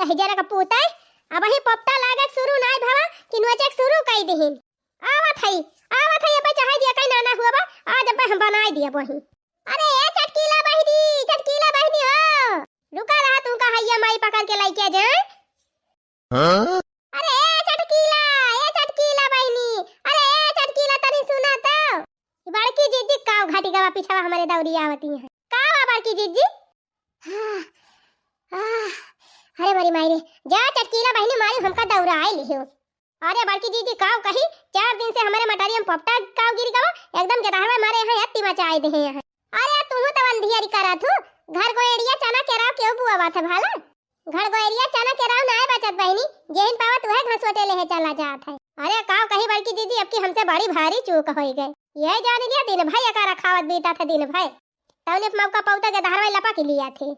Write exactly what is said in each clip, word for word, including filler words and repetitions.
है जरा का पूता है, अबही पोपटा लागत शुरू नाय भवा कि नोचक शुरू कई दिहिन। आवत है, आवत है, अबे चाहे दिया कई नाना हुआ बा, आज अबे हम बनाई दिया वही। अरे ए चटकीला बहिनी, चटकीला बहिनी हो, रुका रहा, तू का हैया माई पकड़ के लइके जाए। हाँ? अरे ए चटकीला, ए चटकीला बहिनी, अरे ए चटकीला तनी सुना तो। ई बड़की जिज्जी काव घाटी गवा पिछवा हमरे दौरी आवती है। का बा बड़की जिज्जी? हाँ, आह, अरे मरी माई रे, जा चटकीला बहिनी मारी हमका दौरा आए लिहो। अरे बड़की जिज्जी काव कही, चार दिन से हमरे मटरिया में पोपटा काव गिर गवा, एकदम गेदहरवा मारे यहाँ अत्ती मचाए दे हैं यहाँ। अरे तुहू तो अंधियरी करत हूँ, घर गोएड़िया चना केराव केहू बुआवत है भाला? घर गोएड़िया चना केराव नाय बचत बहिनी, जेहिन पावत उहे घसोटे लेहे चला जात है। अरे काव कही बड़की जिज्जी, अब की हमसे बड़ी भारी चूक होई गई। यह जान लिया दिन भर एका रखावत बीता था दिन भर। तौने मौका पौता गेदहरवा लपक लिया थे।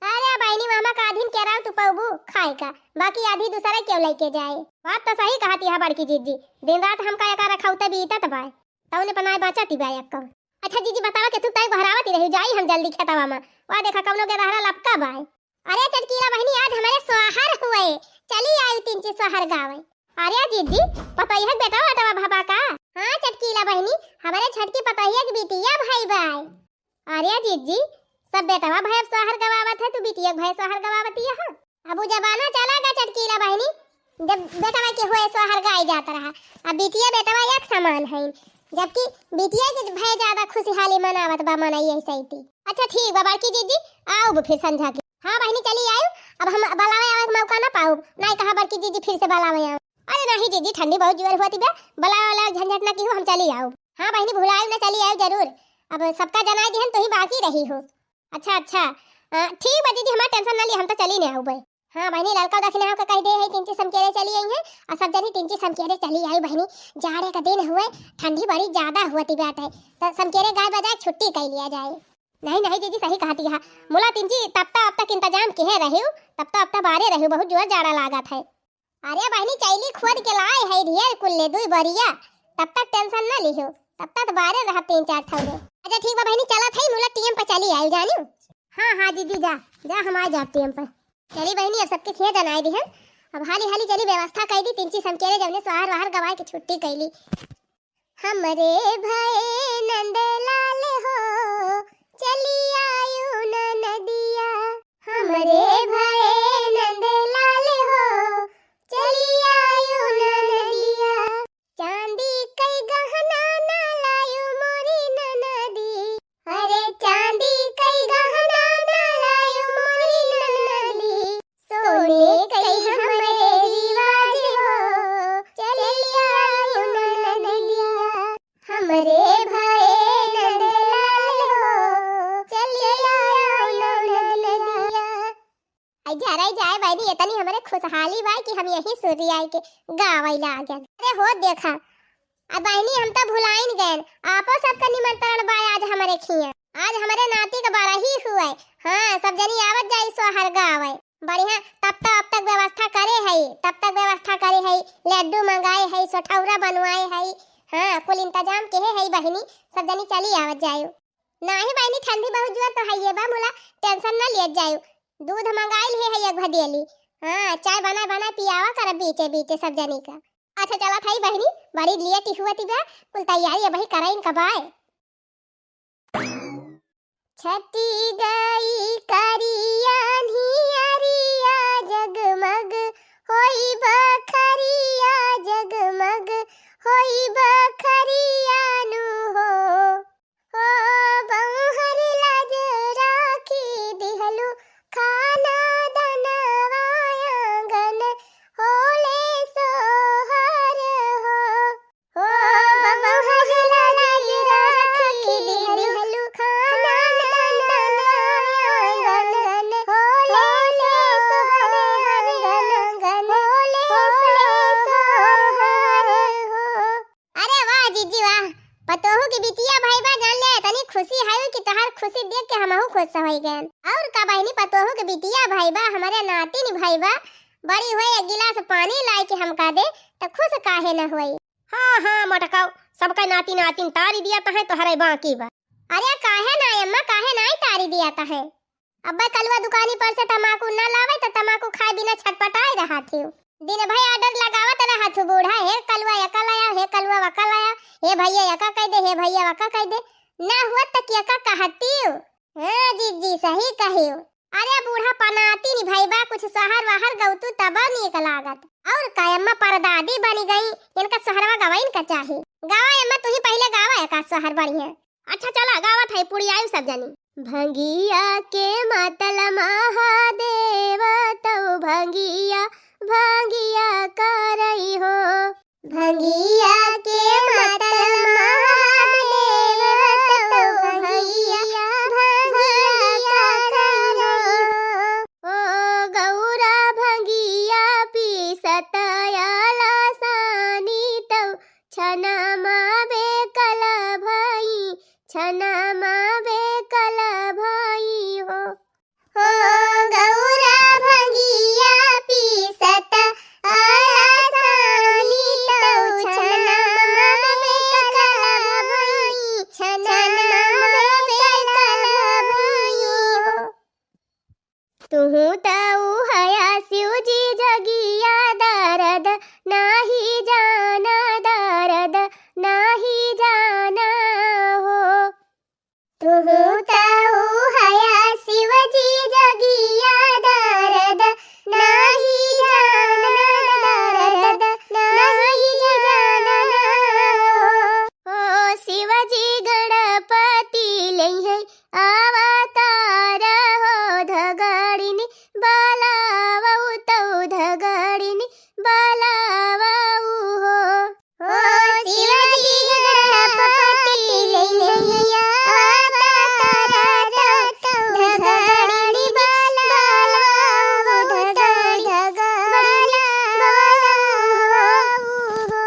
अरे बहिनी मामा का अधीन केराव तू पौबू खाए का, बाकी आधी दूसरा क्यों लेके जाए। बात तो सही कहती है बड़की जिज्जी, दिन रात हमका एका रखौते बीतत बाय, तौने बनाए बचत ही बाय एक्को। अच्छा जिज्जी बतावा के तू तय बहरावत ही रही, जाई हम जल्दी खेतवा में, वह देखा कौनो गेदहरा लपका बाय। अरे चटकीला बहिनी आज हमारे सोहर हुए, चली आई तिनची सोहर गावे। अरे जिज्जी पतोहिया के बेटवा बेटवा भबा का? हाँ चटकीला बहिनी, हमारे छोटकी पतोहिया के बिटिया भाई बाय। अरे जिज्जी, सब बेटवा भैया सोहर गवावत है, तू बिटिया भैया सोहर गवावती है? अब उ जमाना चला गा चटकीला बहिनी, जब बेटवा के हुए सोहर गाए जात रहा, अब बिटिया बेटवा एक समान है, जबकि बिटिया के भैया ज्यादा खुशहाली मनावत बा मनई यही सैती। अच्छा ठीक बा बड़की जिज्जी, आउब फिर संझा के। हाँ बहिनी चली आयु, अब हम बलावे आवे के मौका ना पाउब, नाई कहा बड़की जिज्जी फिर से बलावे आवे। अरे नहीं जिज्जी ठंडी बहुत जोर होती बा, बलावे वाला झंझट ना की हो, हम चली आउब। हाँ बहिनी भुलायु ना चली आयु जरूर, अब सबका जनाई दिहन तो ही बाकी रही हो। अच्छा, अच्छा। अ, ठीक बा दीदी, हमार tension ना ली, हम तो चली ने आउबे। हाँ बहिनी, ललका दखिना के कह दे है, तिनची समकेरे चली आई है, और सब जनी तिनची समकेरे चली आई बहिनी। जाड़े का दिन हुए, ठंडी बड़ी ज्यादा हुआ ती बाटे, तो समकेरे गाय बजाए छुट्टी कई लिया जाए। नहीं, नहीं दीदी, सही कहती है। मुला तिनची तब तो अब तक इंतजाम किहे रही, तब तो अब तक बारे रही, बहुत जोर जाड़ा लागत है। अरे बहिनी, चैली खोद के लाए है ढेर कुल्ले दुई बरिया, तब तक tension ना लिहो, तब तक बारे रहा तीन चार ठौरे। अच्छा ठीक बा बहिनी, चलत है मुला टीएम पर चली आयु जानियो। हाँ, हाँ दीदी, जा, जा, हम आ जाब टीएम पर। चली बहिनी, अब सबके खिया जनाए दिहन, अब हाली हाली चली व्यवस्था कई दी, तिनची समकेरे जौने सोहर वाहर गवाए के छुट्टी कैली। हमरे भए नंदलाल हो, चली आयु ननदिया। हमरे भए नंदलाल हो, चली आयु ननदिया। चांदी कई गहना ना लायु मोरी ननदी। अरे चांदी कई गहना ना लायु मोरी ननदी। सोने कई हमरे रिवाज हो, चली आयु ननदिया। हमरे भए नंदलाल हो, चली आयु ननदिया। आई जा रे जाए बहिनी, इतनी हमरे खुशहाली बा कि हम यही सुरी आए के गावै लागन। अरे हो देखा, अब बहिनी हम तो भुलाइन गए, आपो सबका निमंत्रण बा आज हमरे खिया। आज हमरे नाती के बरही हुए। हाँ, सब जनी आवत जाई सोहर गावै। बढ़िया, तब तो अब तक व्यवस्था करे है, तब तक व्यवस्था करे है, लड्डू मंगाए है, सोठौरा बनवाए है। हाँ, कुल इंतजाम केहे है बहिनी, सब जनी चली आवत जायु। नाही बहिनी, ठंडी बहुत जोर तो हइये बा, मुला tension ना लियत जायु। दूध मंगाइल हे, है एक भदेली। हाँ, चाय बनाए बनाए पियावा करब बीचे बीचे सब जनी का। अच्छा चलत हई बहिनी, बड़ी late हुअत बा, कुल तैयारी अबही कराइन का बाय। छटी गई करिया नियरिया जगमग होई बखरिया, जगमग होई बखरिया नु हो। ओ बहर लाज राखी दिहलु खाना दनवा आंगन होले सोहर हो। ओ बहर लाज राखी दिहलु खाना दनवा आंगन होले सोहर हो। अरे वाह जीजी वाह, पतोहू के बिटिया भइबा जान ले, इतनी खुशी है कि तोहार खुशी देख के हमहू खुश होइ गए। और का बहिनी, पतोहू के बिटिया भइबा, हमरे नातिन भइबा, बड़ी हुए एक गिलास पानी लाए के हमका दे, त खुश काहे न होई। हाँ, हाँ, मोटकाऊ, सबका नाती नातिन तारी दिया तहें, तोहरे बाकी बा। अरे काहे ना अम्मा, काहे ना तारी दिया तहें? अब्बे कलुआ दुकानी पर से तमाकू न लावे त तमाकू खाए बिना छटपटाए रहत हिउ। दिन भर order लगावत रहत हु बूढ़ा, "हे कलुआ एका लाया, हे कलुआ वका लाया, हे भैया एका कह दे, हे भैया वका कह दे।" ना हुआ त केका कहतिउ? हाँ जिज्जी, सही कहिउ। अरे बूढ़ा पनाती नि भइबा, कुछ सहर वहर गउतू तब नीक लागत। और का अम्मा परदादी बनी गई, इनका सहरवा गवाइन का चाही। गावा अम्मा, तुही पहिले गावा एका सहर बढ़िया। अच्छा चला गावत है, पुड़ियाई सब जनी। भंगिया के मातल महादेव तौ भंगिया, भंगिया करई हो। भंगिया के मातल महादेव तौ भंगिया, भंगिया करई हो। ओ गौरा भंगिया पीसत आला सानी तौ छनमा बेकल भई, छनमा बेकल भई हो। हो गौरा भंगिया पीसत आला सानी तौ छनमा बेकल भई, छनमा बेकल भई हो। तुहु तौ हया शिव जी जगिया दरद नाही जाना, दरद नाही जाना हो। तुहु तौ हया शिव जी जगिया दरद नाही जाना, दरद नाही जाना हो। ओ शिव जी गणपति लइहै अवतार हो, धगड़िन बलावउ तौ धगड़िन बलावउ हो। ओ शिव जी गणपति लइहै अवतार तौ धगड़िन बलावउ, धगड़िन बलावउ हो।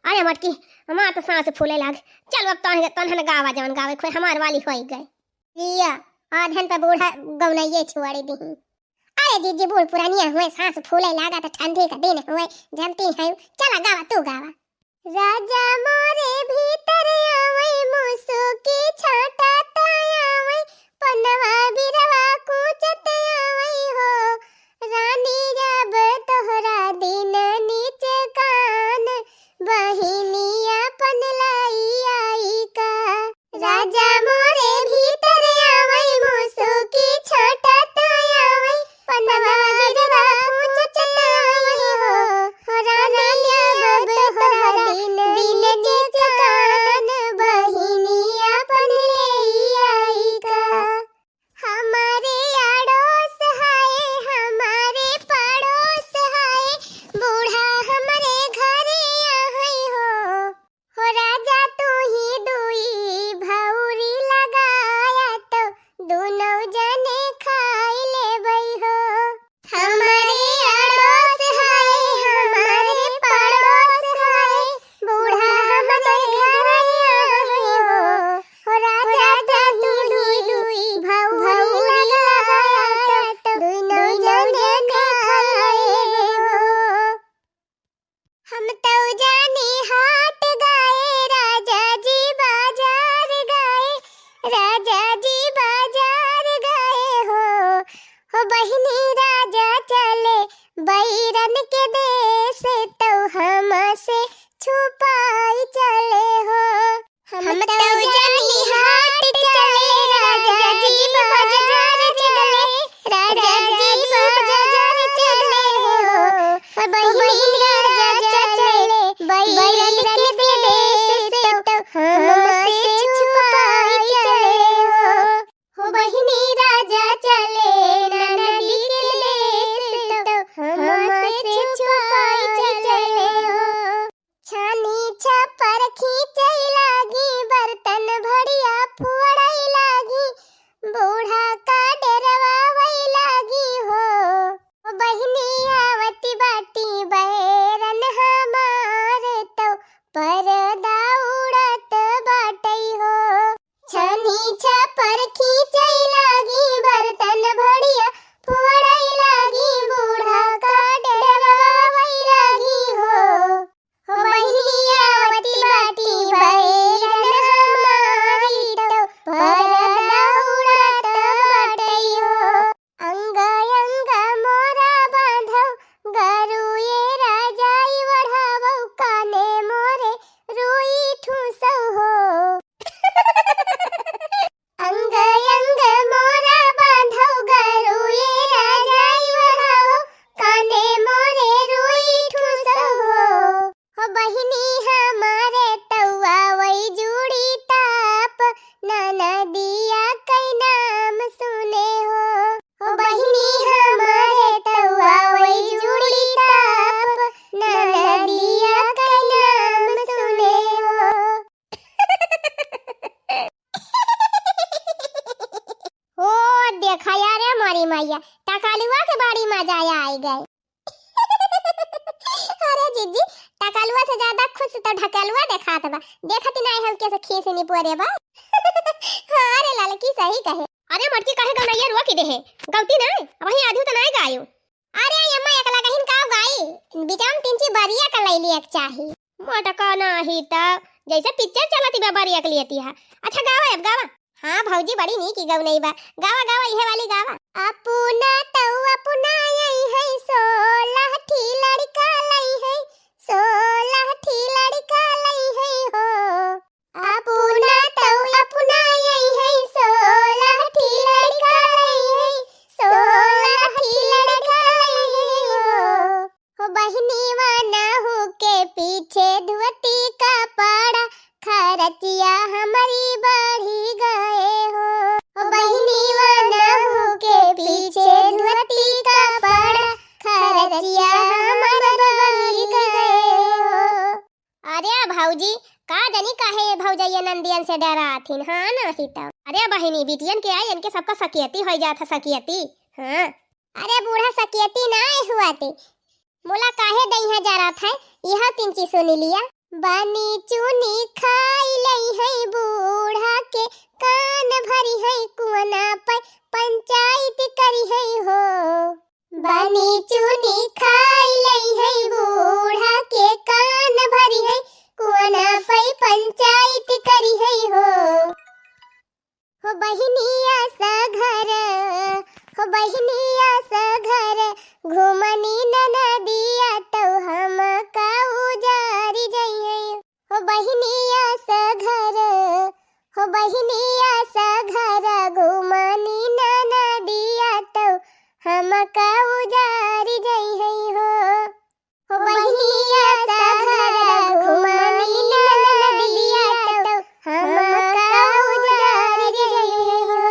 अरे मटकी, हमार तो सांस फूले लाग। चल अब तोहन, तोहन गावा जवन गावे खोए, हमार वाली होई गए। लिया, आधन पे बूढ़ा गौनइये छुआड़ी दीही। अरे जीजी बूढ़ पुरानिया हुए, सांस फूले लागा तो ठंडी का दिन हुए, जमती है। चला गावा, तू गावा। राजा मोरे भीतर आवै मुसुकी छाटत आवै, पनवा बिरवा कूचत आवै हो। रानी जब तोहरा दिन नीच कान, बहिनी अपन लाई आई का। राजा मोरे भीतर आवै मुसुकी छाटत आवै, पनवा बिरवा कूचत आवै हो। हो रानी जब तोहरा दिन, दिन नीच कान, बहिनी अपन लेई आई का। हमारे अड़ोस हाय, हमारे पड़ोस हाय, बूढ़ा हमरे घरे आहै हो। हो राजा तू ही दुई भौरी लगाया तो दुनौ जने खाई लेबै हो। हमारे अड़ोस हाय, हमारे पड़ोस हाय, बूढ़ा हमरे घरे आहै हो। हो राजा तू ही दुई भौरी लगाया तो दुनौ जने खाई लेबै हो। हम तौ जानी हाट गए, राजा जी बाजार गए, राजा जी बाजार गए हो। हो बहिनी राजा चले बैरन के देश, तौ हमसे छुपाई चले हो। हम तौ जानी हाट चले, राजा जी बाजार चले, राजा जी बाजार चले हो। बहिनी राजा चले बैरन के देश, तौ हमसे छुपाई चले हो। हो बहिनी राजा चले ननदी के देश, तौ हमसे छुपाई चले हो। छानी छपर खींचै लागी, बर्तन भड़िया फोड़ै लागी, बूढ़ा का डेरवावै लागी हो। ओ बहिनी आवत बाटी बैरन हमार, तौ परदा उड़त बाटै हो। छानी छपर खींचै लागी, बर्तन भड़िया फोड़ै लागी, बूढ़ा का डेरवावै लागी हो। हो बहिनी आवत बाटी टकलुआ के बड़ी मजा आइ गए। अरे जीजी, टकलुआ से ज्यादा खुश तो ढकलुआ देखात बा। देखत नाहीं हो कैसे खीस निपोरे बा। हाँ रे ललकी, सही कहे। अरे मोटकी, काहे गौनैया रोकि देहे? गौती नाहीं, अबहीं आधी तो नाहीं गायो। अरे अम्मा, एक लगहिन का गाई, बिचाम तिनची बरिया का लैली एक चाही। मोटका नाहीं त, जैसे पिक्चर चलती बा बरिया के लिए तिहा। अच्छा गावा, अब गावा। हाँ भौजी, बड़ी नीक गौनई बा। गावा, गावा, इहे वाली गावा। अपना तऊ अपना यही है, सोलह ठी लड़का लई है, सोलह ठी लड़का लई है हो। अपना तऊ अपना यही है, सोलह ठी लड़का लई है, सोलह ठी लड़का लई है हो। हो बहिनी वनहु के पीछे धोती कपड़ा, खरचिया हमरी बढ़ी गए हो। हो बहिनी वनहु के पीछे धोती कपड़ा, खरचिया हमरी बढ़ी गए हो। अरे भौजी, का जानी काहे ये भौजैया नंदियन से डराथिन, हाँ नाहीं त। अरे बहिनी, बिटियन के आई, इनके सबका सकियती होइ जात है, सकियती। हाँ। अरे बूढ़ा सकियती नाहीं हुआ ती, मोला काहे दइहाँ जरत है, इहा तिनची सुनि लिया। बनी चुनी खाई लई है बूढ़ा के, कान भरी है कुआना पे पंचायत करी है हो। बनी चुनी खाई लई है बूढ़ा के, कान भरी है कुआना पे पंचायत करी है हो। हो बहिनिया स घर, हो बहिनिया स घर, घुमनी ननदिया तौ हमका उजारि जइहैं। हो बहिनिया स घर, हो बहिनिया स घर, घुमनी ननदिया तौ हमका उजारि जइहैं हो। हो बहिनिया स घर घुमनी ननदिया तौ हमका उजारि जइहैं हो।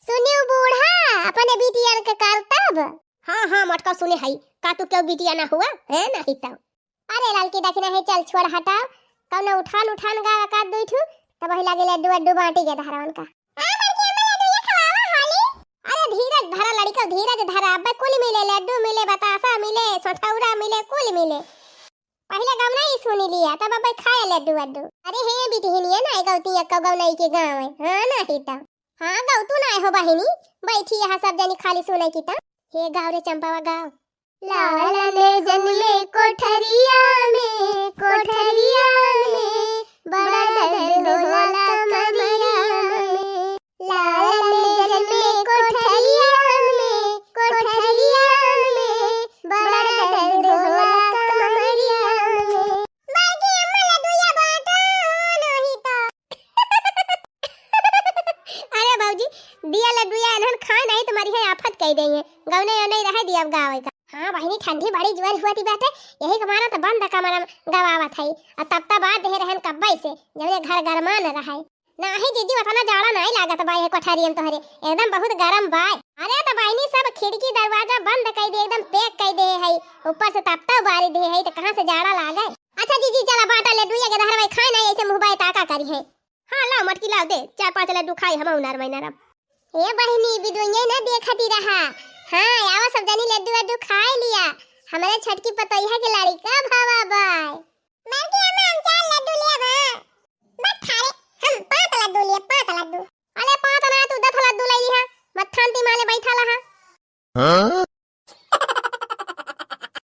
सुनिउ बूढ़ा, अपने बिटियन के करतब। हाँ, हाँ, मोटका सुने हई, का तू केउ बिटिया ना हुआ, है नाहीं तौ। अरे ललकी दखिना है, चल छोड़ हटाओ, कौनो उठान उठान गावा का दुइ ठू, तब वही लागे लड्डू वड्डू बाँटी के धरवन का। हाँ, बड़की अम्मा, लड्डू ये खवावा हाली। अरे धीरज धरा लड़िका, धीरज धरा। अब्बे कुल मिले, लड्डू मिले, बतासा मिले, सोठौरा मिले, कुल मिले। पहिले गवना ही सुनी लिया, तब अब्बे खाए लड्डू वड्डू। अरे हे बिटिहिनिया ना, गौती अक्का गौनई के गाँव है। हाँ नाहीं त। हाँ गौतू ना हो बहिनी, बैठी यहाँ सब जनी खाली सुने की त। हे गाँव रे चंपावा गाँव। लालन जन्मे कोठरिया में, कोठरिया में, बड़ा दर्द होला कमरिया में। लालन जन्मे कोठरिया में, कोठरिया में, बड़ा दर्द होला कमरिया में। बड़की अम्मा लड्डूया बाँटा हो नाहीं त। अरे भौजी, दिया लड्डूया इन्हन खाए नाहीं त मरिहैं, आफत कइ देइहैं। गौनई अनई रहे दिया अब गावे का। हाँ बहिनी, ठंडी बड़ी जोर हुआ थी बाटे, यही के मारा त बंद कमरा में गवावत है। अउर तब तब बाँट देहे रहन कब्बे से, जौने घर गरमान रहे। नाहीं जीजी, ओतना जाड़ा नाहीं लागत बा ये कोठरियन तोहरे, एकदम बहुत गरम बा। अरे त बहिनी, सब खिड़की दरवाजा बंद कइ दे, एकदम पैक कइ दे है, ऊपर से तपतौ बारि दे है, त कहाँ से जाड़ा लागे? अच्छा जीजी, चला बाँटा लड्डूया के धरवाई खाए नाहीं, ऐसे मुँह बाय ताका करिहैं। हाँ लाओ मोटकी लाओ दे, चार पाँच लड्डू खाई हम उनार मैनार अब। ए बहिनी, बिडोइया ना देखती रहा। हाँ, आवा सब जनी लड्डू वड्डू खाए लिया। हमरे छोटकी पतोहिया के लड़िका भवा बाय। बड़की अम्मा, हम चार लड्डू लेब, हाँ। बस थारे, हम पाँच लड्डू लेब, पाँच लड्डू। अरे पाँच ना, तू दस लड्डू लइ लिहा। मत्थान ती माले बैठा लहा। हाँ?